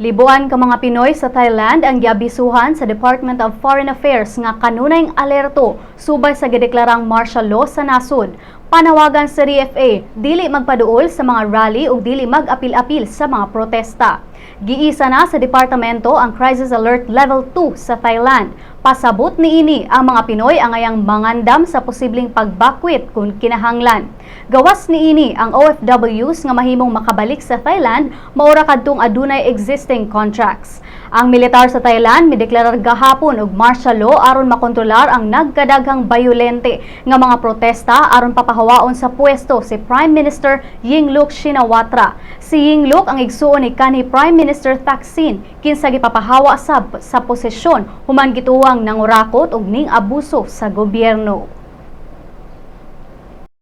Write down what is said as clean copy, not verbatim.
Libuan ka mga Pinoy sa Thailand ang giabisuhan sa Department of Foreign Affairs nga kanunayng alerto subay sa gideklarang martial law sa nasod. Panawagan sa DFA, dili magpaduol sa mga rally ug dili mag-apil-apil sa mga protesta. Giisa na sa departamento ang Crisis Alert Level 2 sa Thailand. Pasabot niini, ang mga Pinoy angayang mangandam sa posibleng pagbakwit kung kinahanglan. Gawas niini, ang OFWs nga mahimong makabalik sa Thailand maura kadtong adunay existing contracts. Ang militar sa Thailand mideklarar gahapon og martial law aron makontrolar ang nagkadaghang bayolente nga mga protesta aron papahawaon sa pwesto si Prime Minister Yingluck Shinawatra. Si Yingluck ang igsuon ni kanhi Prime Minister Thaksin, kinsa gipapahawa sab sa posisyon human gituwang nangurakot og ning abuso sa gobyerno.